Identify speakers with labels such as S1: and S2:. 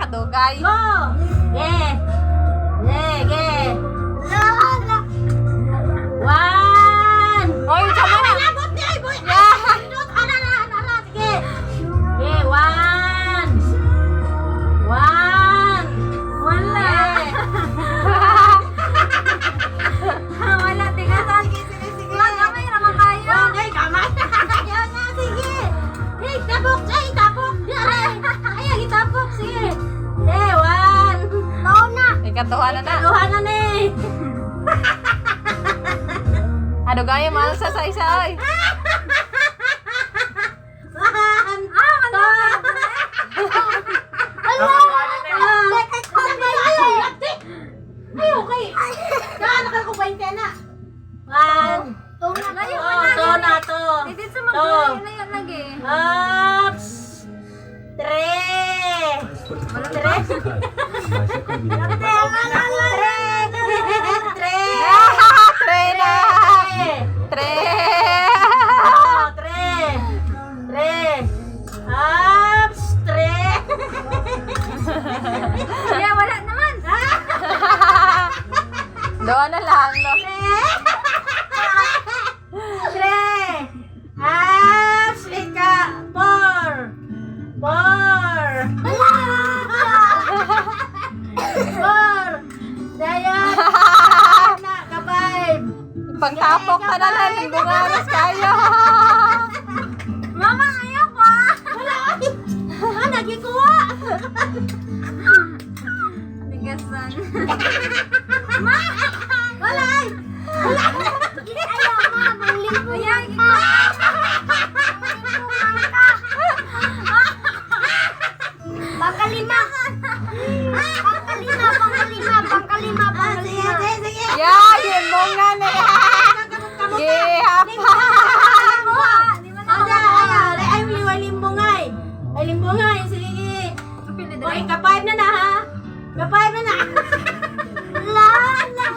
S1: Kadugay.
S2: Go! Ge! Ge, ge!
S3: La, la.
S2: One!
S1: Oy, sama na.
S2: Labot ni ay boy!
S1: Yeah.
S2: Ay, ana, ana, ana, ana, sige! Ge, one! One!
S4: Wala. Wala, tigasan.
S2: Sige, sige.
S4: Wala, gamay raman kayo.
S2: Okay, gamay. Ayaw na, sige. Hey, tapok, ay, tapok. Ay, ay, tapok, sige. Eh, one.
S3: Mao na.
S1: Ikaduha na na.
S2: Kaluha na ni.
S1: Adugay maalsa sa isa oy.
S2: One. Ah, two.
S3: Ala.
S2: Ay, okay. Saan ka ko 20 na? One.
S3: Ito na.
S4: Layo
S2: Oh,
S4: ka
S2: to
S4: na.
S2: na, to.
S4: Dito sa
S2: To.
S4: mga layo lagi.
S2: Ups. Tre. Tre. Tre. Tre.
S1: Tre na.
S2: Tre.
S1: Tre.
S2: Oh, tre. Tre. Ups, tre.
S4: Yeah, wala naman.
S1: Doon na lang, no.
S2: Tre. Ups, ika. Four. Four. Four. Dayan. Na, ka-five.
S1: Pangtapok ka na lang, bungaras kayo.
S4: Mama, ayaw ko. Ah.
S2: Wala, ay. Ah, nagikuha.
S4: Tigasan.
S2: Wala, ay.
S3: Ayaw, ma. Manglimpong
S4: Ayan,
S3: ka. Manglimpong ka. Pangkalima. Pangkalima, pangkalima, pangkalima,
S2: Ah, sige,
S3: pangkalima.
S2: sige, sige.
S1: Yeah, yun mo nga na. Gihap.
S4: Di ba na
S2: Ada, ay, ay, ay, ay, limbongay. Ay, limbongay, sige.
S4: Pili
S2: Hoy,
S4: dali.
S2: ka-five na na, ha? Ka-five na na.
S3: La, la.